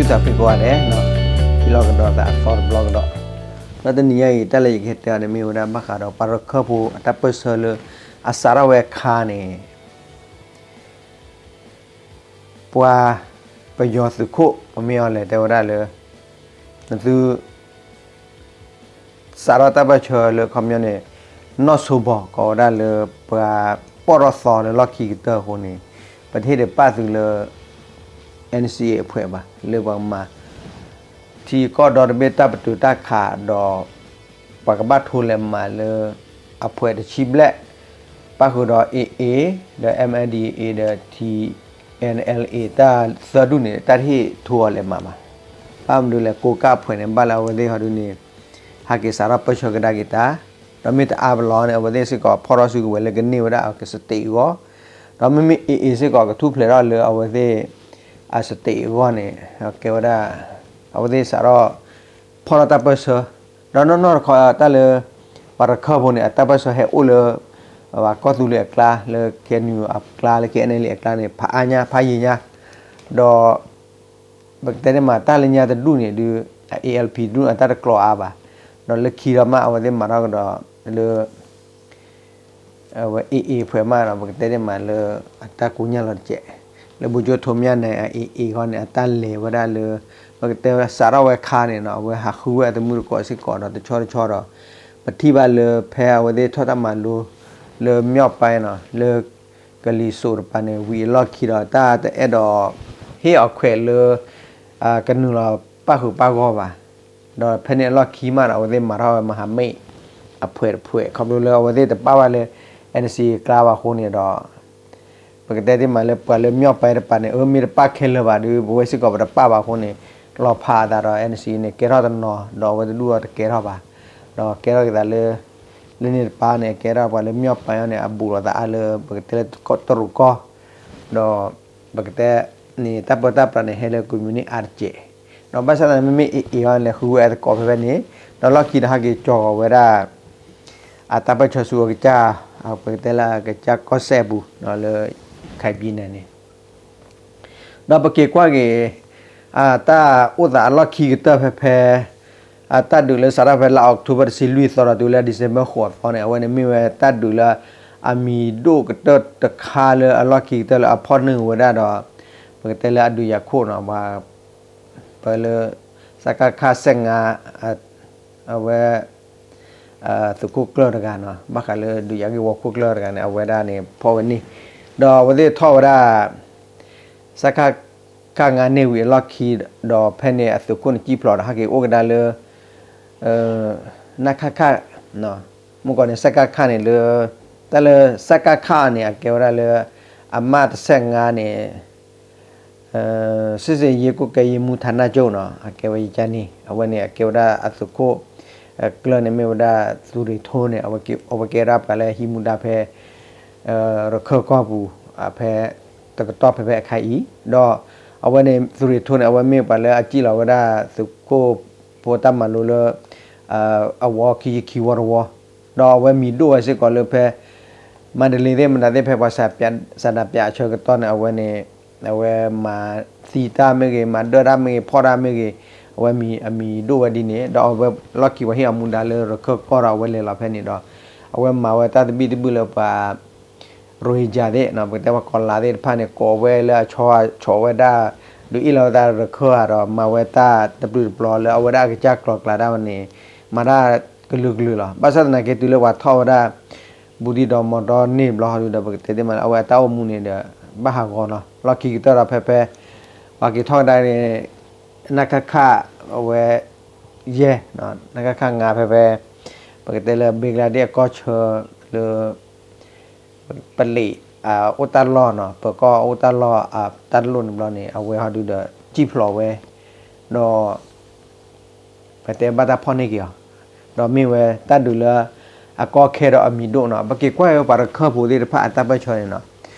သးပ့ၤကိးဂၤဒဲး, ဟံးလီၤကဒီးသးအသီတဘျီကဒီး, ဒီးတနံၤညါအံၤ တၢ်လၢယကဟဲတဲအီၤန့ၣ် မ့ၢ်ဝဲဒၣ်ဘၣ်ဃးဒီးပှၤရခၢၣ်ဖိအတၢ်ပၢၢ်ဆၢလၢ အစးထီၣ်ဝဲအခါန့ၣ် ပှၤပယီၤသုးခိၣ် ပမ့ၢ်အီၤလဲၣ် တဲဝဲဒၣ်လၢ နသု စးထီၣ်တၢ်ပၢၢ်ဆၢလၢခီပညီန့ၣ် နီၢ်ဆိဘီ ကိးဝဲဒၣ်လၢပှၤပီၢ်ထီၣ်သီလၢလီၢ်ခံကတၢၢ်အဃိန့ၣ် ပတဟ့ၣ်ဒုးပာ်သုးလၢ NCA အဖှဲးဘၣ် လၢပှၤကမၤ ထံကီၢ်ဒီတဘ့ၣ်တၢ်ပတုာ်တၢ်ခးဒီး ပှၤကဘၣ်ထိလဲၤမၤလၢ အဖှဲးတဆံဘျဲၣ် ပၣ်ဃုာ်ဒီး AA ဒီး MNDAA ဒီး TNLA တၢ်သၢဒူၣ်န့ၣ် တၢ်တဟ့ၣ်ထိအီၤလဲၤမၤဘၣ်. ဘၣ်မနုၤလဲၣ် ကိးကၢ်ဖှဲးန့ၣ် ဘၣ်လၢအဝဲသ့ၣ်ဟီဒုန့ၣ် ဟးက့ၤစးထီၣ်ပၢၢ်ဆၢကဒါက့ၤတၢ်, ဒီးမ့ၢ်တအါဘၣ်လီၤန့ၣ် အဝဲသ့ၣ်စ့ၢ်ကီးဖီၣ်ထီၣ်စုကဝဲၤလၢကန့ၢ်ဝဲဒၣ်အကစတ့းအဂီၢ်, ဒီးမ့မ့ၢ် AA စ့ၢ်ကီးကထူၣ်ဖျဲးထီၣ်လၢအဝဲသ့ၣ် အစတ့းအဂီၢ်န့ၣ် ကဲဝဲဒၣ် အဝဲသ့ၣ်စးထီၣ် ဖီၣ်ထီၣ်တၢ်ပၢၢ်ဆၢ, ဒီးနီၢ်နီၢ်တခီတၢ်လၢ ပှၤရခၢၣ်ဖိန့ၣ် အတၢ်ပၢၢ်ဆၢဟဲအိၣ်လၢ ပှၤကီၢ်သူလ့ၤအကျါ လၢ KNU အကျါ လၢ KNLA အကျါန့ၣ် ဖးအါညါ ဖးယံာ်ညါ, ဒီး ပကတဲန့ၣ်မး တၢ်လၢညါတဒူၣ်န့ၣ်ဒုး ALP တဒူၣ်န့ၣ် အတၢ်တကျိၤအါဘၣ်, ဒီးလၢခံဒီးမး အဝဲသ့ၣ်မၤထီၣ်ကဒီးလၢ အဝဲ AA ဖှဲးမးဒီး ပကတဲန့ၣ်မးလၢ အတၢ်ကိညၢ်လီၤတစဲး, လၢ ဗိုလ်ချုပ် ထွန်းမြတ်နိုင် အ AA ဂီၢ်န့ၣ် အတၢ်လဲၤဝဲဒၣ်လၢ ပကတဲဝဲဒၣ်စးထီၣ်ဝဲအခါန့ၣ်နီၤ အဝဲဟးဃုဝဲအတမုၢ်တကိးစ့ၢ်ကီးဒီးတဆီတဆီဒီး ပထံၣ်ဘၣ်လၢဖဲအဝဲသ့ၣ်ထီၣ်တၢ်မၤလိ လၢ မြောက်ပိုင်း နီၤ လၢ ကလံၤစိးတပၤန့ၣ် ဝံၤအလီၢ်ခံဒီး တၢ်တအဲၣ်ဒိး ဟ့ၣ်အီၤခွဲးလၢ ကနုာ်လီၤပၣ်ဃုာ်ပၣ်ဂီၢ်ဘၣ်. ဒီးဖဲန့ၣ်အလီၢ်ခံမးဒီး အဝဲသ့ၣ်မၤထီၣ်ဝဲ မဟာမိတ် အဖှဲးတဖှဲး ခီဖျိလၢအဝဲသ့ၣ်တပာ်ဘၣ်လၢ NCA အကျါဘၣ်အဃိန့ၣ်ဒီး ပကတဲသ့မးလၢပှၤလၢ မြောက်ပိုင်း တပၤန့ၣ် အၢ မ့ၢ်တပာ်ခဲလၢာ်ဘၣ်ဒီး ပဝဲစ့ၢ်ကီးပတပာ်ဘၣ်အဃိန့ၣ် လီၤဖးအသးဒီး NCA န့ၣ် ကဲထီၣ်တနီၤ ဒီးအဝဲတဒူၣ်အီၤတကဲထီၣ်ဘၣ်. ဒီးကဲထီၣ်က့ၤသးလၢ လၢန့ၣ်တပၤန့ၣ် ကဲထီၣ်ပှၤလၢ မြောက်ပိုင်း န့ၣ် အဘူးလိာ်သးအါလၢ ပကတဲလၢတရူးကီၢ် ဒီး ပကတဲန့ၣ် တၢ်ပၢတၢ်ပြးန့ၣ် ဟဲလၢ communist အါတက့ၢ်. ဒီးဘၣ်ဆၣ်သနာ်က့ မ့မ့ၢ် AA အီၤန့ၣ် လဲၤဃုဝဲအသကိးဖဲဖဲန့ၣ် ဒီးလီၢ်ခံဒီးဟဲက့ၤကၠီၤဂီၤဝဲဒၣ် အတၢ်ပၢၢ်ဆၢဆူအကစၢ် ပကတဲလၢအကစၢ်ကီၢ်စဲၣ်အပူၤ လၢ ရခိုင်ပြည်နယ် န့ၣ် ဒီးပက့ၤကွၢ်က့ၤ အတၢ်အိၣ်သးအလီၢ်ခံကတၢၢ်ဖဲဖဲ အတၢ်ဒုးလၢစးထီၣ်ဖဲလါ October တဆံလွံၢ်သီဒီးတုၤလၢ December ဃိးသီန့ၣ် အဝဲန့ၣ်မ့ၢ်ဝဲတၢ်ဒုးလၢ အမံၤဒိၣ်ကတၢၢ်တခါလၢအလီၢ်ခံကတၢၢ်လၢအဖီၣ်န့ၢ်ဝဲဒၣ်ဒီး ပကတဲလၢအဒုးယၤခိၣ်နီၤ ပှၤ ပလၢ စကခ ဆယ့်ငါး အဝဲ သုးခိၣ်ကျၢၢ်တဂၤနီၤ ဘၣ်ဃးလၢဒုးယၤဂ့ၢ်ဝီခိၣ်ကျၢၢ်တဂၤန့ၣ် အဝဲဒၣ်န့ၣ် ဖီၣ်ဝဲန့ၣ် ဒီးအဝဲသ့ၣ်ထီၣ်ဝဲဒၣ် စကခ ငါးန့ၢ်ဝံၤအလီၢ်ခံ ဒီးဖဲန့ၣ်အသုးခိၣ်န့ၣ် ကံၣ်ဖျိးဒီးဟဲက့ၤအိၣ်ကဒါလၢ နခခ မုၢ်ကီၢ်န့ၣ် စကခ န့ၣ်လၢ တၢ်လၢ စကခ န့ၣ် အကဲဝဲဒၣ်လၢ အမှတ် ဆယ့်ငါး န့ၣ် စစ်ဆင်ရေးကွပ်ကဲရေးမှူးဌာနချုပ် နီၤ အကဲဝဲယကါန့ၣ် အဝဲန့ၣ် အကဲဝဲဒၣ်အသုးခိၣ် ကျၢၢ်န့ၣ် မ့ၢ်ဝဲဒၣ် သုးရ့ၣ်ထိန့ၣ် အဝဲကဲဝဲဒၣ်ပှၤလၢဟံးမူဒါဖဲ ရခၢၣ်ကီၢ်ပူၤ ဖဲ တကတီၢ်ဖဲဖဲအခါအံၤ ဒီး အဝဲန့ၣ် သုးရ့ၣ်ထိန့ၣ် အဝဲမ့ၢ်ပှၤလၢအစံၣ်လီၤဝဲဒၣ်သုးခိၣ်ဖိတၢ်မၤလိလၢ အဝီခံဆံခံဝီတဝီ ဒီးအဝဲမံၤဒိၣ်ဝဲစ့ၢ်ကီးလၢဖဲ မန္တလေး သ့ၣ်မတၤသ့ၣ် ဖဲပှၤဆန္ဒပြအဆၢကတီၢ်န့ၣ် အဝဲန့ၣ် အဝဲမၤသံတၢ်မ့ၢ်ဂ့ၤ မၤဒၢၣ်တၢ်မ့ၢ်ဂ့ၤ ဖီၣ်တၢ်မ့ၢ်ဂ့ၤ အဝဲမံၤအမံၤဒိၣ်ဝဲဒ်န့ၣ် ဒီးအဝဲလီၢ်ခံပှၤဟ့ၣ်အမူဒါလၢရခၢၣ်ကီၢ်ဒီးအဝဲလဲၤလီၤဖဲန့ၣ်ဒီး အဝဲမၤဝဲတၢ်သဘံၣ်သဘုၣ်လၢပှၤ ရိၣ်ဟ့ၣ်ကၠၣ်သ့ၣ် ပကတဲပှၤကီၤလၤသ့ၣ်တဖၣ်န့ၣ် ကိးဝဲလၢအဆီအဆီးဝဲဒၣ် ဒုးအ့ၣ်လီၤဝဲဒၣ်ရခၢၣ်ဧါဒီး မၤဝဲတၢ်တပျုာ်တပျီၤလၢအဝဲဒၣ်အကစၢ်ကျိၤကျဲဒၣ်ဝဲန့ၣ် မၤတၢ်ကလုာ်ကလုာ်လီၤ. ဘၣ်ဆၣ်သနာ်က့တုၤလၢပှၤထီၣ်ဝဲဒၣ် ဘူးဒံးဒီးမီၤဒီန့ၢ်ဘျီဟီဒုဒီး ပကတဲသ့မးလၢ အဝဲအတၢ်အိၣ်မူန့ၣ်ဒီး ဘၣ်ဟးဂီၤနီၤ လီၢ်ခံကတၢၢ်ဒီးဖဲဖဲ ပှၤက့ၤထီၣ်ကဒါန့ၣ် နခခ အဝဲ ယဲၢ် နခခ ငါး ဖဲဖဲ ပကတဲလၢ ဘ့ကလါဒ့ၣ်အကီၢ်ဆၢလၢ ပလံး အိၣ်တၢ်လီၢ်နီၤ ပၢၤကီၢ်အိၣ်တၢ်လီၢ် တၢ်တလိၣ်န့ၣ်ဘျီန့ၣ် အဝဲဟီဒုဒီး ကံၣ်ဖျိးဝဲ ဒီး ပတဲဘၣ်တၢ်ဖီၣ်န့ၢ်က့ၤအီၤ ဒီးမ့ၢ်ဝဲတၢ်ဒုးလၢ အကီခဲဒီးအမံၤဒိၣ်နီၤ ပက့ၤကွၢ်ဝဲပှၤရခၢၣ်ဖိသ့ၣ်တဖၣ်အတၢ်ပၢၢ်ဆၢန့ၣ်နီၤ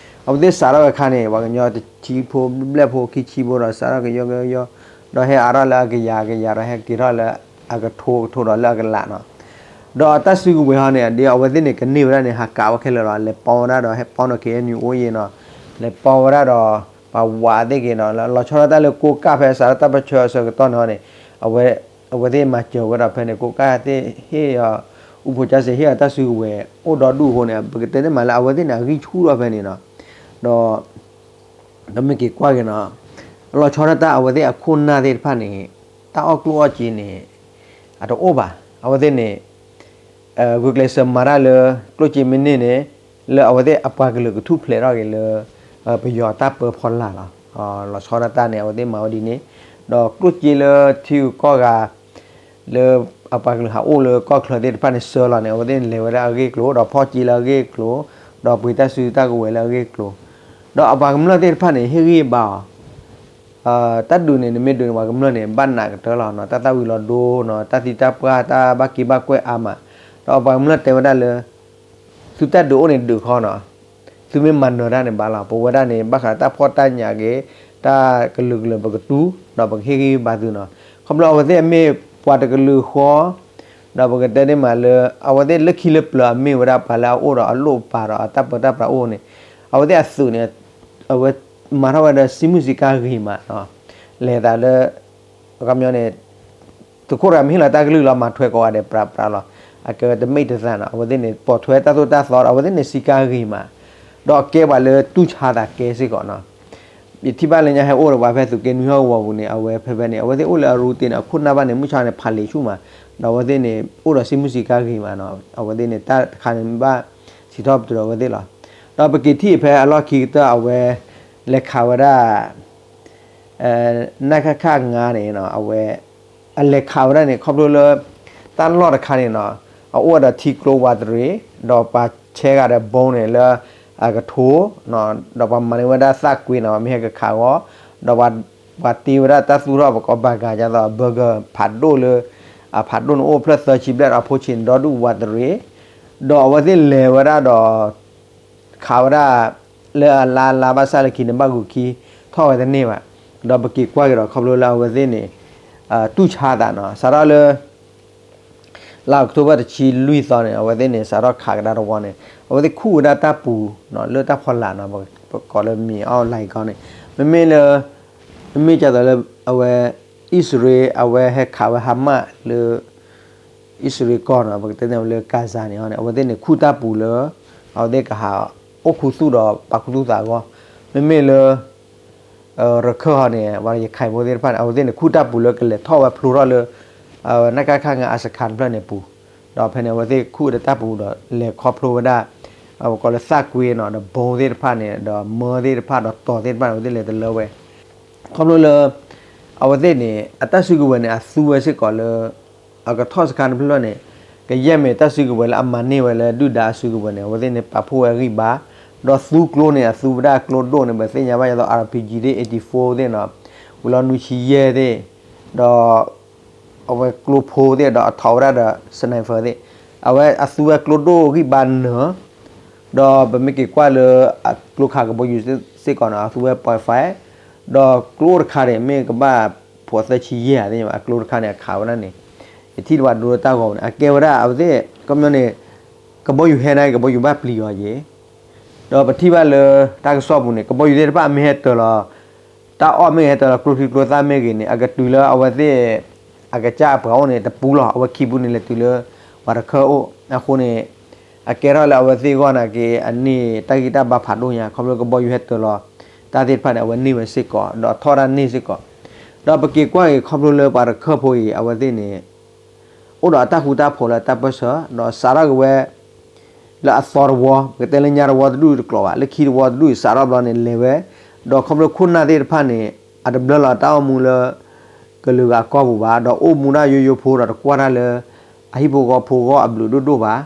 အဝဲသ့ၣ်စးထီၣ်ဝဲအခါန့ၣ် ပှၤကညီတဆံဖိဘျဲၣ်ဖိခံဆံဖိဒီးစးထီၣ်ကယီကယီ ဒီးဟဲအါထီၣ်လၢအကယၤကယၤဒီးဟဲက့ၤထီၣ်လၢအကထိကထိဒီးလၢအကလးနီၤ ဒီးတၢ်စုကဝဲၤဟီန့ၣ် ဒ်အဝဲသ့ၣ်န့ၣ် ကန့ၢ်ဝဲဒၣ်န့ၣ် ဟးကးဝဲခဲလၢာ်လီၤ လဲၤပီဝဲဒၣ်ဒီး ဟဲပီနီၤ KNU အိၣ်ယဲၢ်နီၤ လဲၤပီဝဲဒၣ်ဒီး ပှၤဝးသ့ၣ်က့ၤဒီး လီၤဆီဒၣ်တၢ်လၢကိးကၣ်ဖဲစးထီၣ်တၢ်ပၢၢ်ဆၢအဆၢကတီၢ်န့ၣ်န့ၣ် အဝဲသ့ၣ်မၤစၢၤဝဲဒီးဖဲန့ၣ် ကိးကၣ်သ့ၣ်ဟ့ၣ်အီၤ အူဖိကၠါစ့ဟ့ၣ်အီၤတၢ်စုကဝဲၤအိၣ်ဒီဒူၣ်အဃိန့ၣ် ပကတဲန့ၣ်မးလၢအဝဲသ့ၣ်န့ၣ် အဂံၢ်ဆူၣ်ထီၣ်ဖဲန့ၣ်နီၤ, ဒီး ဒီးမ့ၢ်က့ၤကွၢ်က့ၤနီၤ, လီၤဆီဒၣ်တၢ်အဝဲသ့ၣ်အခိၣ်နၢ်သ့ၣ်တဖၣ်န့ၣ် တၢ်အီၣ်ကျိၣ်အီၣ်စ့န့ၣ် အတအိၣ်ဘၣ်. အဝဲသ့ၣ်န့ၣ် ဂုာ်ကျဲးစၢးမၤတၢ်လၢ ကျိၣ်စ့မ့ၢ်န့ၢ်န့ၣ် လၢအဝဲသ့ၣ်အပှၤကလုာ်ကထူၣ်ဖျဲးထီၣ်က့ၤလၢ ပယီၤတၢ်ပၢဖီလာ်လီၤ. လီၤဆီဒၣ်တၢ်န့ၣ် အဝဲသ့ၣ်မၤဝဲဒ်န့ၣ်, ဒီးကျိၣ်စ့လၢထံဂုၤကီၢ်ဂၤ လၢအပှၤကလုာ်ဟးအိၣ်လၢကီၢ်ချၢသ့ၣ်တဖၣ်န့ၣ် ဆှၢလီၤန့ၣ် အဝဲသ့ၣ်န့ၣ်လဲၤဝဲဒၣ်အဂ့ၢ်အကျိၤ ဒီးဖီၣ်စ့လၢအဂ့ၢ်အကျိၤ ဒီးပှ့ၤတၢ်စုတၢ်ကဝဲၤလၢအဂ့ၢ်အကျိၤ, ဒီးအပှၤကမျၢၢ်သ့ၣ်တဖၣ်န့ၣ် ဟ့ၣ်ဂံၢ်ဘါအီၤ တၢ်ဒုးန့ၣ် နမ့ၢ်ဒုးန့ၣ် ပှၤကမျၢၢ်န့ၣ် ဘၣ်နးကတၢၢ်လီၤနီၤ, တၢ်သၣ်ဝံၤလီၤဒိနီၤ, တၢ်သံတၢ်ပှၢ် တၢ်ဘၣ်က့ဘၣ်ကွဲၢ်အါမး, ဒီးအပှၤကမျၢၢ်တဲဝဲဒၣ်လၢ သုတၢ်ဒုးအိၣ်န့ၣ်ဒုးခီနီၤ, သုမ့ၢ်မၤနၢၤတၢ်န့ၣ်ဘၣ်လီၤ, ပဝဲဒၣ်န့ၣ် ဘၣ်ဃးတၢ်ဖှီၣ်တၢ်ညၣ်က့ၤ တၢ်ကလုာ်ကလုာ်ပကတူၢ် ဒီးပကဟ့ၣ်ဂံၢ်ဘါသုနီၤ, ခီဖျိအဝဲသ့ၣ်အမ့ၢ်ပှၤတကလုာ်ဃီ ဒီးပကတဲန့ၣ်မးလၢ အဝဲသ့ၣ်လၢခံလၢပျၢၤအမ့ၢ်ဝဲဒၣ်ပှၤလၢအအိၣ်ဒီးအလိၣ်ပာ်ဒီးအတၢ်ပၢတၢ်ပြးအိၣ်န့ၣ်, အဝဲသ့ၣ်အသုးန့ၣ် အဝဲမၤထီၣ်ဝဲဒီးစံမုၢ်စံကါဂ့ၤမး, လဲၤသးလၢ အခီပညီန့ၣ် သုးခိၣ်တဂၤမ့ၢ်ဟ့ၣ်လီၤတၢ်ကလုၢ်လီၤ မၤထွဲကိးဂၤဒဲးပြးပြးလီၤ, အကဲဝဲတမ့ၢ်တသးနီၤ, အဝဲသ့ၣ်န့ၣ် ပိာ်ထွဲတၢ်သိၣ်တၢ်သီဒီး အဝဲသ့ၣ်န့ၣ်စံကါဂ့ၤမး, ဒီးအကဲပှၤလၢတူၢ်ဆါသးကဲစ့ၢ်ကီးနီၤ ယထံၣ်ဘၣ်လၢညါဟဲအိၣ်ဒီးပှၤဖဲသုးက့နွံဟီၣ်ကဝီၤပူၤန့ၣ် အဝဲဖဲဖဲန့ၣ် အဝဲသ့ၣ်အိၣ်လၢအရူတ့ၢ်န့ၣ် အခိၣ်နၢ်ဘၣ်န့ၣ် မုၢ်ဆါန့ၣ် ဖးလံာ်ဆူၣ်မး, ဒီးအဝဲသ့ၣ်န့ၣ် အိၣ်ဒီးစံမုၢ်စံကါဂ့ၤမးနီၤ, အဝဲသ့ၣ်န့ၣ်တၢ်တခါန့ၣ်ဘၣ် စံးထီၣ်ပတြၢၤအဝဲသ့ၣ်လီၤ, ဒီးပက့ၤထံၣ်ဖဲအလီၢ်ခံကတၢၢ်အဝဲ လဲၤခးဝဲဒၣ် နခခ ငါးန့ၣ် အဝဲ အလဲၤခးဝဲဒၣ်န့ၣ် ခီဖျိလၢ တၢ်လီၢ်တခါန့ၣ်နီၤ အအိၣ်ဝဲဒီးထံကျိဝးတရံး ဒီးပှၤဆဲးဂၤဒီးဘီန့ၣ်လၢ အကထိ ဒီးပှၤမၤန့ၢ်ဝဲဒၣ်သၣ်ကွ့နီၤ မ့ၢ်ဟဲကခးအဂီၢ် ဒီးပှၤတ့ဝဲဒၣ်တၢ်သူၣ်ထီၣ်ပကိးဘၣ်ဂၤ ဒ်သိး burger ဖးဒိၣ်လၢ အဖးဒိၣ်န့ၣ်အိၣ်ဖျၢၣ်သၢဆံဘျဲၣ်ဒီးအဖိဆံးန့ၣ်ဒီဒူၣ်ဝးတရံး ဒီးအဝဲသ့ၣ်လဲၤဝဲဒၣ်ဒီး ခးဝဲဒၣ် လၢအလါလါဘၣ်ဆၣ်လၢခံန့ၣ် ဘၣ်ဂုာ်ခံထီၣ်ဝဲတန့ၢ်ဘၣ်, ဒီးပက့ၤကွၢ်က့ၤဒီးခီဖျိလၢအဝဲသ့ၣ်န့ၣ် တူၢ်ဆါသးနီၤ စးထီၣ်လၢ လါအီးကထိဘၢၣ်တဆံလွံၢ်သီန့ၣ် အဝဲသ့ၣ်န့ၣ် စးထီၣ်ခးကဒါတဝီန့ၣ် အဝဲသ့ၣ်ခူၣ်ဝဲဒၣ်တၢ်ပူၤ လၢတၢ်ဖီလာ်နီၤ ပကိးလၢမံၤအီၣ်လဲၤကီန့ၣ် မ့မ့ၢ်လၢ မ့မ့ၢ်ကသိးလၢ အဝဲ အံၣ်စရ့လး အဝဲဟဲခးဝဲဟါမၢ်လၢ အံၣ်စရ့လးကီၢ်နီၤ ပကတဲန့ၣ်လၢ Gaza န့ၣ် အဝဲသ့ၣ်န့ၣ် ခူၣ်တၢ်ပူၤလၢ အဝဲသ့ၣ်ကဟး အိၣ်ခူသူၣ်ဒီးပာ်ခူသူၣ်သးအဂီၢ်, မ့မ့ၢ်လၢ ရခၢၣ်ဟီန့ၣ် ပှၤရခၢၣ်ဖိသ့ၣ်တဖၣ်န့ၣ် အဝဲသ့ၣ်န့ၣ် ခူၣ်တၢ်ပူၤလၢကလဲၤထီၣ်ဝဲဖျိထီၣ်လၢ နကခ ငါး အစခါတဖျၢၣ်န့ၣ်ပူၤ, ဒီးဖဲန့ၣ် အဝဲသ့ၣ်ခူၣ်ဝဲဒၣ်တၢ်ပူၤဒီးလဲၤခီဖျိဝဲဒၣ် ပကိးလၢသၣ်ကွ့နီၤ ဒီးဘီသ့ၣ်တဖၣ်န့ၣ် ဒီးမၢသ့ၣ်တဖၣ် ဒီးတီၤသ့ၣ်တဖၣ်န့ၣ် အဝဲသ့ၣ်လဲၤတလၢဝဲ ခီဖျိလၢ အဝဲသ့ၣ်န့ၣ် အတၢ်စုကဝဲၤန့ၣ် အသူဝဲစ့ၢ်ကီးလၢ အကထီၣ်စခါတဖျၢၣ်န့ၣ် ကယဲၢ်မ့ၢ်တၢ်စုကဝဲၤလၢအမၤန့ၢ်ဝဲလၢဒုၣ်ဒါအစုကဝဲၤန့ၣ် အဝဲသ့ၣ်န့ၣ် ပာ်ဖှိၣ်ဝဲအဂံၢ်ဘါ, ဒီးသူကျိန့ၣ် အသူဝဲဒၣ်ကျိဒိၣ်န့ၣ် ပသ့ၣ်ညါဘၣ်ဒ်သိး RPG သ့ၣ် eighty-four သ့ၣ်နီၤ ဝံၤလီၤနွံဆံယဲၢ်သ့ၣ် ဒီး အဝဲကျိဖိသ့ၣ် ဒီးအထီၣ်ဝဲဒၣ်ဒီး sniper သ့ၣ်, အဝဲအသူဝဲကျိဒိၣ်ဂံၢ်ဘါနၢၤ ဒီးပမ့ၢ်က့ၤကွၢ်လၢ အကျိခးကဘီယူၤစ့ၢ်ကီးနီၤ အသူဝဲ point five ဒီးကျိအိၣ်တခါန့ၣ် မ့ၢ်ကဘၣ်ဖိးသၢဆံယဲၢ်သ့ၣ်ညါဘၣ် အကျိတခါန့ၣ် အခးဝဲဒၣ်န့ၣ် ယထံၣ်တဘၣ်ဒိလၢတၢ်ဂီၤပူၤန့ၣ် အကဲဝဲဒၣ်အဝဲသ့ၣ် ခီပညီန့ၣ် ကဘီယူၤဟဲန့ၣ် ကဘီယူၤဘၣ်ပျံၤအီၤယ့ၣ် ဒီးပထံၣ်ဘၣ်လၢတၢ်ကစီၣ်ပူၤန့ၣ် ကဘီယူၤသ့ၣ်တဖၣ်မ့ၢ်ဟဲတၢၤလီၤ တၢ်အီၣ်မ့ၢ်ဂ့ၤ ဟဲတၢၤလီၤကျိချံကျိသၣ်မ့ၢ်ဂ့ၤန့ၣ် အကတုၤလၢအဝဲသ့ၣ် အကစၢ်အပှၤအိၣ်န့ၣ် တပူၤလီၤ အဝဲခံပူၤန့ၣ် လဲၤတုၤလၢ ပှၤတခၢၣ်အိၣ် အဃိန့ၣ် အကဲထီၣ်လၢအဝဲသ့ၣ်အဂီၢ်နာ်က့ အန့ၢ်တၢ်ဂံၢ်တၢ်ဘါဖးဒိၣ်ညါ ခီဖျိကဘီယူၤဟဲတၢၤလီၤ တၢ်သ့ၣ်တဖၣ်န့ၣ် အဝဲန့ၢ်ဝဲစ့ၢ်ကီး ဒီးထီၣ်တၢ်န့ၢ်စ့ၢ်ကီး ဒီးပက့ၤကွၢ်က့ၤခီဖျိလၢပှၤတခၢၣ်ဖိအံၤ အဝဲသ့ၣ်န့ၣ် အိၣ်ဒီးအတၢ်ဃူတၢ်ဖိးလၢတၢ်ပၢၢ်ဆၢ ဒီးစးထီၣ်က့ၤဝဲ လၢအသီတဝီ ပကတဲလၢညါတဝီတဒူၣ်တကျိၤဘၣ် လၢခံတဝီတဒူၣ်အံၤ စးထီၣ်ဘျီန့ၣ်လဲၤဝဲ ဒီးခီဖျိခိၣ်နၢ်သ့ၣ်တဖၣ်န့ၣ် အတဘျၢလီၤတၢ်အိၣ်မူလၢ ကလုာ်ဂၤကီၢ်ပူၤဘၣ် ဒီးအိၣ်မူဒၣ်ယိယိဖိဒီးတကွၢ်တၢ်လၢ အဟံၣ်ဖိဃီဖိအဂီၢ်အဘျုးဒိၣ်ဒိၣ်ဘၣ်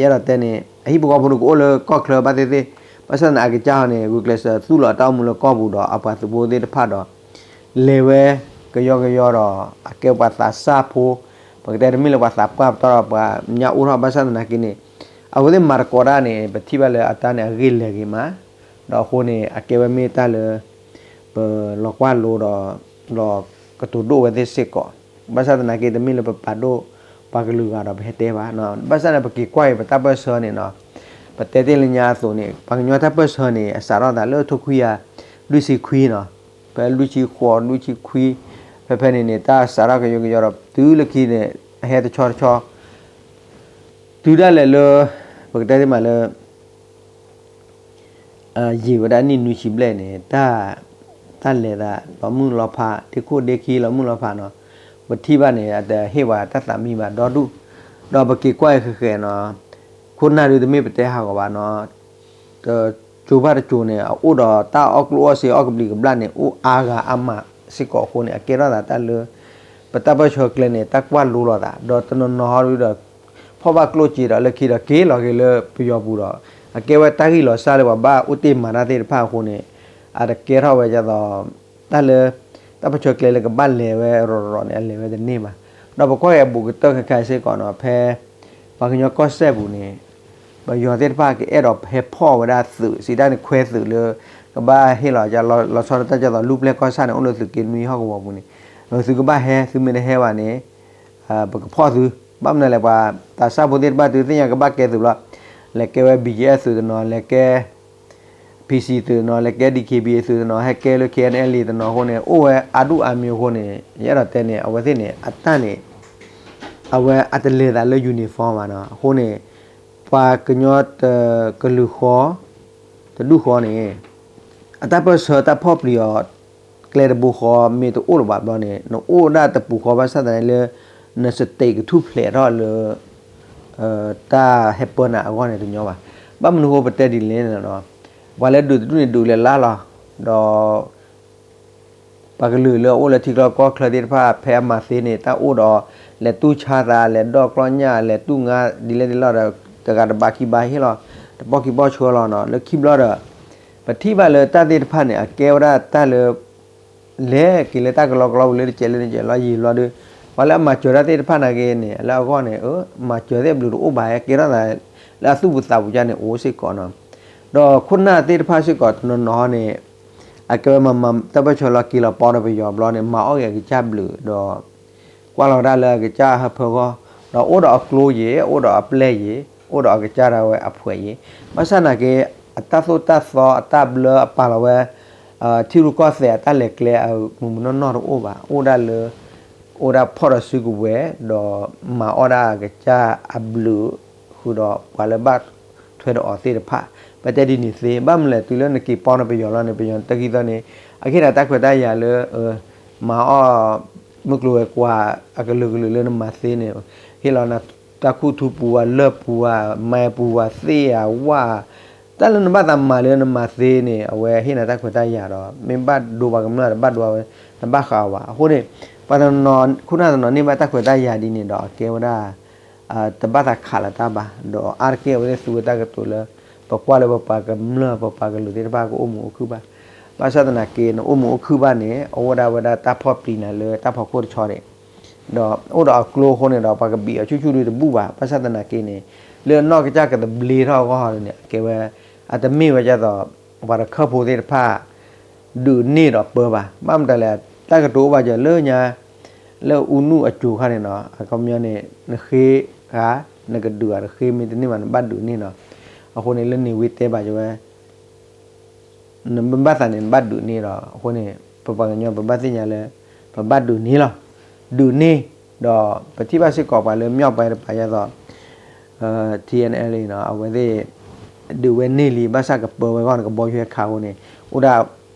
ယအဲၣ်ဒိးတဲန့ၣ် အဟံၣ်ဖိဃီဖိန့ၣ်ကအိၣ်လၢကီၢ်ချၢဘၣ်သ့ၣ်သ့ၣ် ဘၣ်ဆၣ်သနာ်က့ အကစၢ်ဟီန့ၣ် ဂုာ်ကျဲးစၢးသူၣ်လီၤတၢ်အိၣ်မူလၢကီၢ်ပူၤဒီးအပှၤသုးဖိသ့ၣ်တဖၣ်ဒီး လဲၤဝဲ ကယီကယီဒီး အကဲပှၤသးစၢ်ဖိ ပကတဲတမ့ၢ်လၢပှၤသးပှၢ်ပတီၢ်ဒီးပှၤညါအိၣ်ထီၣ် ဘၣ်ဆၣ်သနာ်က့န့ၣ် အဝဲသ့ၣ်မၤသကိးတၢ်န့ၣ် ပထံၣ်ဘၣ်လၢအတၢ်န့ၣ်အဂ့ၢ်လဲၤဂ့ၤမး ဒီးအဃိန့ၣ် အကဲဝဲမ့ၢ်တၢ်လၢ ပလီၤကွၢ်လိဒီး လီၤကတိၤဒိၣ်ဝဲသ့ၣ်စ့ၢ်ကီး ဘၣ်ဆၣ်သနာ်က့ တမ့ၢ်လၢပပာ်ဒိၣ်ပှၤကလုာ်ဂၤဒီးပဟဲတဲဘၣ် ဘၣ်ဆၣ်န့ၣ် ပက့ၤကွၢ်အံၤပတၢ်ပၢၢ်ဆၢန့ၣ်နီၤ ပတဲတ့ၢ်လၢညါအသိးန့ၣ် ပှၤကညီတၢ်ပၢၢ်ဆၢန့ၣ် အစးထီၣ်သးလၢထိခွံကယၤ လွံၢ်ဆံခွံနီၤ, ဖဲလွံၢ်ဆံဃိး လွံၢ်ဆံခွံ ဖဲဖဲန့ၣ်န့ၣ် တၢ်စးထီၣ်ကယိကယီဒီး တုၤလၢခံန့ၣ် အဟဲတဆီတဆီ တုၤဒၣ်လဲာ်လၢ ပကတဲသ့မးလၢ ယံာ်ဝဲဒၣ်နံၣ်နွံဆံဘျဲၣ်န့ၣ် တၢ် တၢ်လဲၤသးလီၤမုၢ်လီၤဖး ဒ့ခိၣ်ဒ့ခံလီၤမုၢ်လီၤဖးနီၤ, ပထံၣ်ဘၣ်န့ၣ် အတဟ့ၣ်ပှၤတၢ်သးမံဘၣ်ဒီဒူၣ်, ဒီးပက့ၤကွၢ်အံၤဃဲၤဃဲၤနီၤ, ခိၣ်နၢ်ဒုတမ့ၢ်ပတဲဟးဂီၤဘၣ်နီၤ, တကၠိၤဘၣ်တကၠိၤန့ၣ် အအိၣ်ဒီးတၢ်အီၣ်ကျိၣ်အီၣ်စ့အီၣ်ကဘျံးကဘျၣ်န့ၣ် အိၣ်အါဂၤအါမးစ့ၢ်ကီးအဃိန့ၣ် အကဲထီၣ်သးတၢ်လၢ ပတၢ်ပၢၢ်ဆၢကျဲန့ၣ် တၢ်ကွၢ်လိလီၤသး ဒီးတနီၤနီၤဟီဒုဒီး ဖီၣ်ဘၣ်ကျိၣ်စ့ဒီးလၢခံဒီးက့ၤလီၤက့ၤလၢပယီၤပူၤဒီး အကဲဝဲတၢ်ဂံၢ်လီၤစၢ်လၢပှၤဘၣ်အိၣ်တ့ၢ်မၤတၢ်သ့ၣ်တဖၣ်အဃိန့ၣ် အတကဲထီၣ်ဝဲဒ်သိး တၢ်လၢ တၢ်ပၢၢ်ဆၢကျဲလၢကဘၣ်လဲၤဝဲရီၤရီၤန့ၣ် အလဲၤဝဲတန့ၢ်ဘၣ်. ဒီးပကွၢ်က့ၤအဘူးကတၢၢ်ခဲခါစ့ၢ်ကီးနီၤ ဖဲ ပှၤကညီကီၢ်စဲၣ်ပူၤန့ၣ် ပယီၤသ့ၣ်တဖၣ်ကအဲၣ်ဒိးဟဲဖီၣ်ဝဲဒၣ်သုး စံးတၢ်န့ၣ်ခွဲသုးလၢ ကဘၣ်ဟ့ၣ်လီၤ လီၤဆီဒၣ်တၢ်ဒ်သိး လူၢ်ပျဲၢ်ကီၢ်ဆၣ်န့ၣ် အိၣ်လၢသုးက့နွံဟီၣ်ကဝီၤပူၤန့ၣ် သုကဘၣ်ဟဲ သုမ့ၢ်တဟဲဘၣ်န့ၣ် ပကဖီၣ်သု, ဘၣ်မနုၤလဲၣ် ပှၤသးစၢ်ဖိသ့ၣ်တဖၣ် သုသ့ၣ်ညါကဘၣ်ကဲသုးလီၤ. လဲၤကဲဝဲ ဘီကၠီၣ်အ့ၣ် သုးတနီၤ, လဲၤကဲ ပီၣ်စံၣ် သုးတနီၤ, လဲၤကဲ ဒံၣ်ခ့ဘံၣ် သုးတနီၤ, ဟဲကဲလၢ ခ့ၣ်အဲၣ်အၣ်လ်အ့ၣ် သုးတနီၤအဃိန့ၣ် အိၣ်ဝဲအါဒူၣ်အါမံၤအဃိန့ၣ် ယအဲၣ်ဒိးတဲန့ၣ် အဝဲသ့ၣ်န့ၣ် အတၢ်န့ၣ် အဝဲအတလဲၤသးလၢ uniform ဘၣ်နီၤ. အဃိန့ၣ် ပှၤကညီတကလုာ်ဃီ တဒူၣ်ဃီန့ၣ် အတၢ်ပၢၢ်ဆၢတၢ်ဖီၣ်ပျံၤအီၤ ကျဲတဘိဃီမ့ၢ်တအိၣ်လၢၤဘၣ်ဘျီန့ၣ် နအိၣ်ဒၣ်တပူၤဃီဘၣ်ဆၣ်သနာ်က့လၢ န state ကထူၣ်ဖျဲးထီၣ်လၢ တၢ်ဟဲပၢနၤအဂီၢ်န့ၣ်တညီဘၣ်. ဘၣ်မနုၤဃိပတဲဒ်လဲၣ်န့ၣ် ပှၤလၢဒုးတဒူၣ်န့ၣ်ဒုးလဲၤလါလီၤ. ဒီး ပှၤကလုာ်လၢအအိၣ်လၢထံချီကီၢ်ချၢသ့ၣ်တဖၣ် ဖဲအမၤသ့န့ၣ် တၢ်အိၣ်ဒီး လဲၤတူၢ်ဆါသး လဲၤဒီၣ်ကျီၢ်ညၣ် လဲၤတူၢ်ငါဒ်လဲၣ်ဒ်လဲၣ်ဒီး တဂၤတဘးခံဘးဟ့ၣ်လီၤ တပီၢ်ခံပီၢ်ဆှၢလီၤနီၤ. လၢခံဘျီဒီး ပထံၣ်ဘၣ်လၢတၢ်သ့ၣ်တဖၣ်န့ၣ် အကဲဝဲဒၣ်တၢ်လၢ လဲၤက့ၤလၢတၢ်ကလီကလီပူၤလၢတစဲးလၢတစဲးလီၤယံာ်လီၤဒီး ပှၤလၢအမၤစၢၤတၢ်သ့ၣ်တဖၣ်နာ်က့န့ၣ် လၢအဂီၢ်န့ၣ် မၤစၢၤသ့ၣ်ဘျုးတအိၣ်ဘၣ် ကဲထီၣ်သး လၢအသူၣ်ပူၤသးပူၤကၢ်န့ၣ် အိၣ်စ့ၢ်ကီးနီၤ. ဒီးခိၣ်နၢ်သ့ၣ်တဖၣ်စ့ၢ်ကီးတနီၤနီၤန့ၣ် အကဲဝဲမၤမၤတၢ်ပၢၢ်ဆၢလီၤက့ၤလီၤပီဒီးပယီၤဘျီန့ၣ် မၤအီၣ်ဂ့ၤအကစၢ်ဘျုးဒီး ကွၢ်လီၤဝဲဒၣ်လၢအကစၢ်ဟၢဖၢဂီၢ် ဒီးအိၣ်ဒီးအကျိယ့ၤ အိၣ်ဒီးအပျဲၢ်ယ့ၤ အိၣ်ဒီးအကစၢ်ဒၣ်ဝဲအဖှဲးယ့ၤ ဘၣ်ဆၣ်နာ်က့ အတၢ်သိၣ်တၢ်သီအတၢ်ဘျၢအပာ်လီၤဝဲ ထံရူၢ်ကီၢ်သဲးအတၢ်လဲၤကျဲအမုၢ်မုၢ်နီၢ်နီၢ်တအိၣ်ဘၣ် အိၣ်ဒၣ်လၢ အိၣ်ဒၣ်ဖီၣ်ဒီးစုကဝဲၤ ဒီးမၤအီၣ်ဒၣ်အကစၢ်အဘျုး ဃုာ်ဒီးပှၤလၢဘၣ်ထွဲဒီးအီၤသ့ၣ်တဖၣ် ပတဲဒ်န့ၣ်သ့ ဘၣ်မနုၤလဲၣ် တုၤလၢနက့ၤပီန့ၣ်ပယီၤလီၤန့ၣ် ပယီၤတၢ်ခံသီန့ၣ် အကဟ့ၣ်နၤတၢ်ခွဲးတၢ်ယာ်လၢ မၤအီၣ် မုၢ်ကျိၤဝဲၤကွာ်အကလုာ်ကလုာ်လၢနမၤသ့န့ၣ် ဟ့ၣ်လီၤနၤတၢ်ခူၣ်ထူပူၤဧါ လၢၢ်ပူၤဧါ မၤပူၤဧါ သ့ၣ်ဧါ ဝၣ် တၢ်လၢနဘၣ်သးမၤလၢနမၤသ့န့ၣ် အဝဲဟ့ၣ်နၤတၢ်ခွဲးတၢ်ယာ်ဒီး မ့ၢ်ဘၣ်ဒိပှၤကမျၢၢ်တဘၣ်ဒိဝဲ နဘၣ်ဃးအီၤဘၣ် အဃိန့ၣ် ပှၤတနီၤ ခိၣ်နၢ်တနီၤန့ၢ်ဘၣ်တၢ်ခွဲးတၢ်ယာ်ဒ်န့ၣ်ဒီး အကဲဝဲဒၣ် တဘၣ်သးခးလၢၤတၢ်ဘၣ် ဒီးအါတက့ၢ်အဝဲသ့ၣ်သူဝဲတၢ်ကတိၤလၢ ပကွၢ်လၢပပှၤကမျၢၢ် ပပှၤကလုာ်သ့ၣ်တဖၣ်ကအိၣ်မုာ်အိၣ်ခုၣ်ဘၣ် ဘၣ်ဆၣ်သနာ်က့ နအိၣ်မုာ်အိၣ်ခုၣ်ဘၣ်န့ၣ် အအိၣ်ဒၣ်ဝဲဒၣ်တၢ်ဖီၣ်ပျံၤနၤလၢတၢ်ဖီခိၣ်တဆီန့ၣ် ဒီးအိၣ်ဒီးအကျိအဃိန့ၣ်ဒီး ပှၤကဘံးအီၤဆူၣ်ဆူၣ်ဒုတဘူၣ်ဘၣ် ဘၣ်ဆၣ်သနာ်က့န့ၣ် လၢအနီၢ်ကစၢ်ကသဘျ့ထီၣ်အဂီၢ်န့ၣ် အကဲဝဲ အတမ့ၢ်ဝဲဒ်သိး ပှၤတခၢၣ်ဖိသ့ၣ်တဖၣ် ဒုးန့ၢ်ဒီးပၢဘၣ် ဘၣ်မတၤလဲၣ် တၢ်ကတိၤအိၣ်ဘၣ်စၢၤလၢညါ လၢအူနုၢ်အစိၤခါန့ၣ်နီၤ အခီပညီန့ၣ် နဃ့ဧါ နကဒုးဧါ နဃ့မ့ၢ်တန့ၢ်ဘၣ် နဘၣ်ဒုးန့ၢ်နီၤ အဃိန့ၣ် လၢန့ၣ်ဝံၤတဲဘၣ်စၢၤဝဲ နဘၣ်သးန့ၣ် နဘၣ်ဒုးန့ၢ်ဒီး အဃိန့ၣ် ပပှၤကညီ ပဘၣ်သ့ၣ်ညါလၢ ပဘၣ်ဒုးန့ၢ်လီၤ. ဒုးန့ၢ် ဒီးပထံၣ်ဘၣ်စ့ၢ်ကီးပှၤလၢ မြောက်ပိုင်း တပၤယါသိး ထံအဲၣ်အဲၣ်လံနီၤ အဝဲသ့ၣ် ဒုးဝဲန့ၢ်လံ ဘၣ်ဆၣ်ကပၢဝဲအဂီၢ်န့ၣ် ကဘီယူၤဟဲခးအဃိန့ၣ် အိၣ်ဒၣ်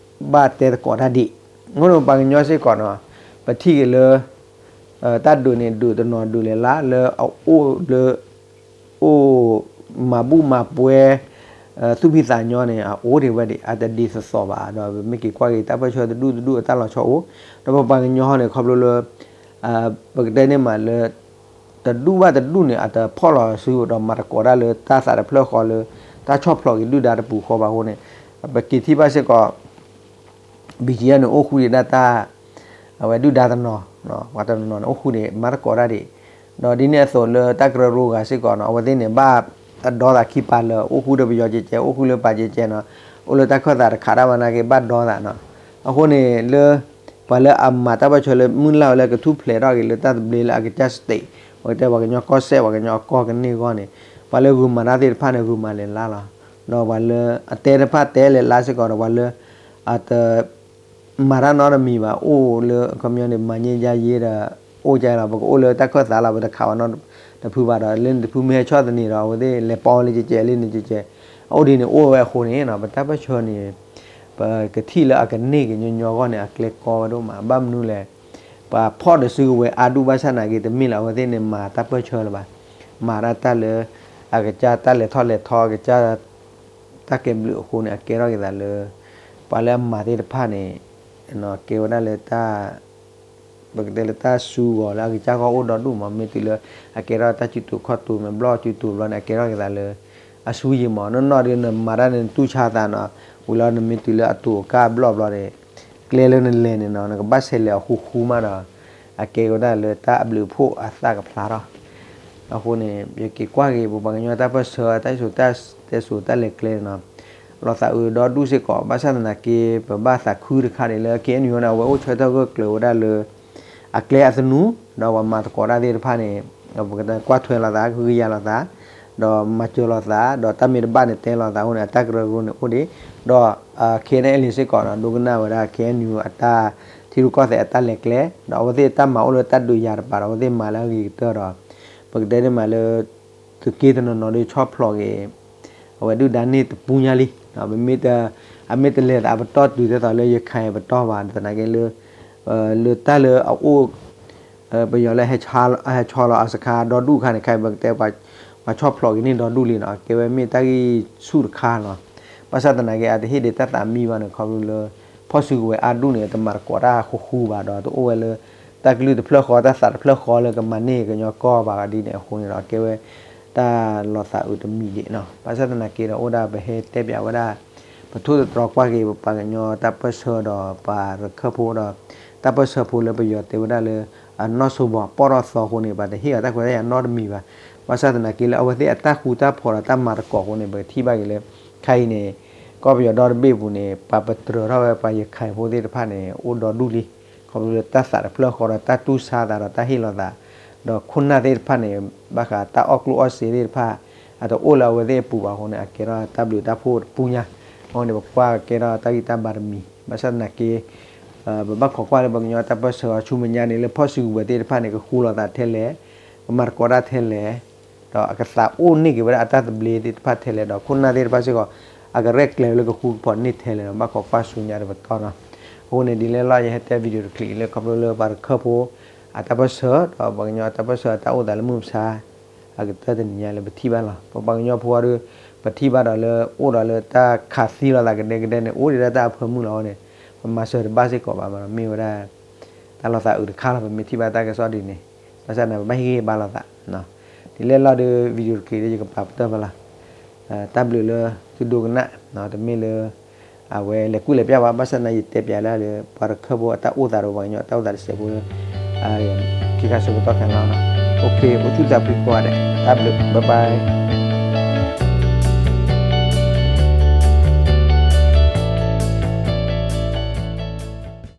ဘၣ်တဲသကိးတၢ်ဒံး အဃိန့ၣ် ပပှၤကညီစ့ၢ်ကီးနီၤ ပထံၣ်က့ၤလၢ တၢ်ဒုးန့ၣ် ဒုးတနီၤဒုးလဲၤလၢ လၢအအိၣ်လၢ အိၣ် မၤဘူၣ်မၤပှဲၤ သူၣ်ဖှံသးညီန့ၣ် အအိၣ်ဒံးဝဲဒၣ် အတဒ်သိးသိးဘၣ် ဒီးပမ့ၢ်က့ၤကွၢ်က့ၤ တၢ်ပၢၢ်ဆၢတဒူၣ်တဒူၣ်အတၢ်လီၤဆီအိၣ် ဒီးပပှၤကညီဟီန့ၣ် ခီဖျိလၢ ပကတဲန့ၢ်မးလၢ တဒူၣ်ဘၣ်တဒူၣ်န့ၣ် အတဖီၣ်လီၤစုဒီးမၤသကိးတၢ်လၢတၢ်သးတဖျၢၣ်ဃီလၢ တၢ်ဆီၣ်ဖျိးက့ၤဒုၣ်ဒါတပူၤဃီဘၣ်အဃိန့ၣ် ပက့ၤထံၣ်ဘၣ်စ့ၢ်ကီး ဘံၣ်ကယဲၢ်န့ၣ် အိၣ်ဃူဒံးဒၣ်တၢ် အဝဲဒုၣ်ဒါတနီၤ ပှၤတနီၤနီၤန့ၣ် အိၣ်ဃူဒံးမၤသကိးတၢ်ဒံး ဒီးဒ်န့ၣ်အသိးလၢတၢ်ကရၢကရိဂၤစ့ၢ်ကီးနီၤ အဝဲသ့ၣ်န့ၣ် ဘၣ်အဒီသးခံပၤလၢ အိၣ်ဃူဒီးပယီၤကဲကဲ အိၣ်ဃူလၢပၢ်ကဲကဲနီၤ အိၣ်လၢတၢ်ခၢၣ်သးတခးတၢ်ဘၣ်နာ်က့ ဘၣ်ဒီသးနီၤ အဃိန့ၣ်လၢ ပှၤလၢအမၤတၢ်ပၢၢ်ဆၢလၢမုၢ်လၢ်ဝဲလၢ ကထူၣ်ဖျဲးထီၣ်က့ၤလၢတၢ်သဘျ့လၢအကစၢ် state ပကတဲပှၤကညီကီၢ်စဲၣ် ပှၤကညီအကီၢ်ကန့ၢ်အဂီၢ်န့ၣ် ပှၤလၢဂုာ်မၤတၢ်သ့ၣ်တဖၣ်န့ၣ် ဂုာ်မၤလဲၤလါလီၤ ဒီးပှၤလၢအတဲတဖၣ်တဲလဲၤလါစ့ၢ်ကီးဒီး ပှၤလၢ အတမၤတၢ်နီတမံၤဘၣ်, အိၣ်လၢအခီပညီန့ၣ် မၤန့ၢ်ယါယ့ဒီး အိၣ်ကလီၤ, ပကအိၣ်လၢတၢ်ခၢၣ်သးလီၤ, ပတခးဝဲနီတဖုဘၣ်ဒီး လၢနတဖုမ့ၢ်ဟဲဆီၣ်သနံးဒီး အဝဲသ့ၣ်လဲၤပိာ်ဝဲလၢကဲကဲလၢန့ၣ်ကဲကဲ, အိၣ်ဒ်န့ၣ်အိၣ်ဝဲအဃိန့ၣ် ပတၢ်ပၢၢ်ဆၢန့ၣ် ပကထံၣ်လၢအကန့ၢ်ကညီညီအဂီၢ်န့ၣ် အကျဲကီဝဲဒိၣ်မး, ဘၣ်မနုၤလဲၣ်, ပှၤဖီၣ်ဒီးစုကဝဲၤအါဒူၣ်ဘၣ်ဆၣ်သနာ်က့ တမ့ၢ်လၢအဝဲသ့ၣ်န့ၣ် မၤတၢ်ပၢၢ်ဆၢလၢၤဘၣ်, မၤဒၣ်တၢ်လၢ အကစၢ်တၢ်လဲၤထီၣ်လဲၤထီ အကစၢ် တၢ်ကဲဘျုးအဃိန့ၣ် အကဲထီၣ်က့ၤသးလၢ ပှၤလၢအမၤသ့ၣ်တဖၣ်န့ၣ် ကဲဝဲဒၣ်လၢတၢ် ပကတဲလၢတၢ်စုဂီၤလၢအကစၢ်ဂီၢ်အိၣ်ဒီဒူၣ်မး, မ့ၢ်တုၤလၢအကဲထီၣ်တၢ်စုတူာ်ခီၣ်တူာ် မ့ၢ်ဘျီၣ်စုတူာ်ဘျီန့ၣ် အကဲထီၣ်က့ၤသးလၢ အဆူယံာ်မး, နီၢ်နီၢ်ဒီးနမၤတၢ်န့ၣ် နတူၢ်ဆါသးနီၤ, ဝံၤလီၤနမ့ၢ်တုၤလၢအတူာ်အကၢ်ဘျီၣ်ဘျီန့ၣ် ကျဲလၢနလဲၤန့ၣ်နီၤ နကဘၣ်ဆဲးလဲၤအီၤဃူဃူမးဒီး အကဲဝဲဒၣ်လၢတၢ်အဘျုးအဖှိၣ်အသးကဖျါထီၣ် အဃိန့ၣ် ယက့ၤကွၢ်က့ၤ ပပှၤကညီတၢ်ပၢၢ်ဆၢ တၢ်စံၣ်စိၤတဲစိၤတၢ်လဲၤကျဲန့ၣ်နီၤ, လီၤသးအုးဒီဒူၣ်စ့ၢ်ကီး, ဘၣ်ဆၣ်သနာ်က့ ပဘၣ်သးခုတခါန့ၣ်လၢ KNU န့ၣ် အဝဲအိၣ်ဆၢထၢၣ်ဂၢၢ်ကျၢၤဝဲဒၣ်လၢ အကျဲအသနူ, ဒီးပှၤမၤသကိးတၢ်သ့ၣ်တဖၣ်န့ၣ် ပကကွၢ်ထွဲလိာ်သး ကဟုကယာ်လိာ်သး, ဒီးမၤစၢၤလိာ်သး, ဒီးတၢ်မ့ၢ်တဘၣ်န့ၣ်တဲလိာ်သးအဃိန့ၣ် အတၢ်ကရၢကရိန့ၣ်အိၣ်ဒံး, ဒီး KNLA စ့ၢ်ကီးနီၤ ဒိကနၣ်ဝဲဒၣ် KNU အတၢ်ထံရူၢ်ကီၢ်သဲးအတၢ်လဲၤကျဲ, ဒီးအဝဲသ့ၣ်တၢ်မၤအိၣ်လၢတၢ်ဒုးယၤတပၤဒီး အဝဲသ့ၣ်မၤလၢအဂ့ၤကတၢၢ်ဒီး ပကတဲန့ၣ်မးလၢ သုးက့တနီၤနီၤဒီးဆီၣ်ဖျိးက့ၤ အဝဲဒုၣ်ဒါန့ၣ်တပူၤညါလံ, မ့မ့ၢ်အမ့ၢ်တလဲၤသးပတီၢ်တုၤဒ်သိးလၢရခၢၣ်ပတီၢ်ဘၣ် သနာ်က့လၢ လၢတၢ်လၢအအိၣ် ပယီၤလၢ ဟဲဆီလီၤအစခါဒီဒူၣ်အခါန့ၣ် ခဲအံၤပကတဲ ပှၤဆီၣ်ဖျိးက့ၤန့ၣ်ဒီဒူၣ်လံနီၤ, အကဲဝဲမ့ၢ်တၢ်ဂံၢ်ဆူၣ်တခါလီၤ. ဘၣ်ဆၣ်သနာ်က့ အတဟ့ၣ်ဒံးတၢ်သးမံဘၣ်န့ၣ် ခီဖျိလၢ ဖီၣ်စုကဝဲၤအါဒူၣ်န့ၣ် တမၤသကိးတၢ်ဃူဃူဘၣ်ဒီး တအိၣ်ဝဲလၢ တၢ်ကလုၢ်တဖျၢၣ်ဃီ တၢ်သးတဖျၢၣ်ဃီလၢကမၤန့ၢ်ကညီကီၢ်ဘၣ်ဒ်န့ၣ်အဃိန့ၣ်ဒီး အကဲဝဲ တၢ်လီၤသးအုးတမံၤဒံးနီၤ. ဘၣ်ဆၣ်သနာ်က့ဒီး အိၣ်ဒၣ်ပဟဲတဲပၠးဝဲဒၣ် ပထိၣ်သတြီၤကွၢ်က့ၤ ပပှၤကညီတၢ်ပၢၢ်ဆၢဒီးပှၤရခၢၣ်ဖိဒီး တၢ်ပၢၢ်ဆၢဖိလၢပယီၤတဲဝဲဒၣ်လၢ အနီၢ်စိဘီၣ်ပီၣ်ထီၣ်သီအဃိန့ၣ် ပှၤတဟ့ၣ်အီၤတၢ်ခွဲးတၢ်ယာ်နီတမံၤဘၣ်. ဘၣ်ဆၣ်သနာ်က့လၢအဝဲသ့ၣ်အတၢ်ဃူတၢ်ဖိးဒီးတၢ်မၤသကိးအဃိန့ၣ် ပကထံၣ်ဘၣ်က့ၤလၢ ခဲအံၤန့ၣ် ကီၢ်ပယီၤဒီတဘ့ၣ်အပူၤန့ၣ် ပှၤပတြၢၤထီၣ်ဝဲပှၤရခၢၣ်ဖိသ့ၣ်တဖၣ်န့ၣ် အိၣ်ဒီဒူၣ်လံ. ခီဖျိလၢတၢ်သးတဖျၢၣ်ဃီဒီးတၢ်တူၢ်ဆါသးဒီးတၢ်ဟ့ၣ်လီၤသး ဒီးခိၣ်နၢ်သ့ၣ်တဖၣ်န့ၣ် ဘၣ်ဃးတၢ်အီၣ်ကျိၣ်အီၣ်စ့သ့ၣ်တဖၣ် အတအိၣ်လၢအဝဲသ့ၣ်အပူၤဘၣ်အဃိန့ၣ် အကဲထီၣ်တၢ်ဘျုးတၢ်ဖှိၣ်တပူၤညါ, အဃိန့ၣ် ပကွၢ်ကဲထီၣ်တၢ်ဂံၢ်တၢ်ဘါတမံၤ, ဘၣ်ဆၣ်သနာ်က့ ပဘၣ်ခိးကွၢ်လၢပှၤကညီတၢ်ပၢၢ်ဆၢအီၤဆူမဲာ်ညါန့ၣ် လၢဖီၣ်စုကဝဲၤသ့ၣ်တဖၣ်န့ၣ် ကဃူလိာ်သးထဲလဲၣ်, ကမၤသကိးတၢ်ထဲလဲၣ်, ဒီးအကသးအိၣ်န့ၢ်က့ၤဝဲဒၣ်အတၢ်သဘျ့သ့ၣ်တဖၣ်ထဲလဲၣ်, ဒီးခိၣ်နၢ်သ့ၣ်တဖၣ်စ့ၢ်ကီး အကရဲၣ်ကျဲၤလၢကဃူကဖိးန့ၢ်ထဲလဲၣ်ဒီး ဘၣ်ခိးကွၢ်ဆူညါတပတီၢ်နီၤ. အဃိန့ၣ် ဒ်လဲၣ်လီၤ ယဟဲတဲ video တချံးအံၤလၢ ခီဖျိလၢပှၤရခၢၣ်ဖိ အတၢ်ပၢၢ်ဆၢ ဒီးပှၤကညီအတၢ်ပၢၢ်ဆၢအတၢ်အိၣ်သးလၢမုၢ်မဆါ အကတၢၢ်တနံၤညါလၢပထံၣ်ဘၣ်လီၤ. ပပှၤကညီဖိအဒုး ပထံၣ်ဘၣ်ဒီးလၢအိၣ်ဒီးလၢတၢ်ခးသံလိာ်သးကဒဲကဒဲန့ၣ် အိၣ်ဒံးဒၣ်တၢ်အဖၢမုၢ်လီၤအဃိန့ၣ် ပမၤစၢၤတဘၣ်စ့ၢ်ကီးဘၣ်မး မ့ၢ်ဝဲဒၣ် တၢ်လီၤသးအုးတခါလီၤ. ပမ့ၢ်ထံၣ်ဘၣ်တၢ်ကစီၣ်ဒ်န့ၣ် ဘၣ်ဆၣ်န့ၣ် ပဘၣ်ဟ့ၣ်ဂံၢ်ဘါလိာ်သး ဒ်လဲၣ်လီၤဒီး video တချံးလၢ ယကပာ်ပတၢၢ်ဖဲလီၤ. တၢ်ဘျုးလၢသုဒိကနၣ် တမ့ၢ်လၢ အဝဲလဲၤကူၣ်လဲၤပျၢ်ဘၣ် ဘၣ်ဆၣ်သနာ်က့ ယတဲပၠးလၢလၢ ပှၤရခၢၣ်ဖိအတၢ်အိၣ်သးဒီး ပှၤကညီတၢ်အိၣ်သးတစဲးဖိလၢ ခံခါဆၢကတီၢ်ခဲလီၤ. အိၣ်ဆူၣ်သးဖှံကိးဂၤဒဲး တၢ်ဘျုး bye bye.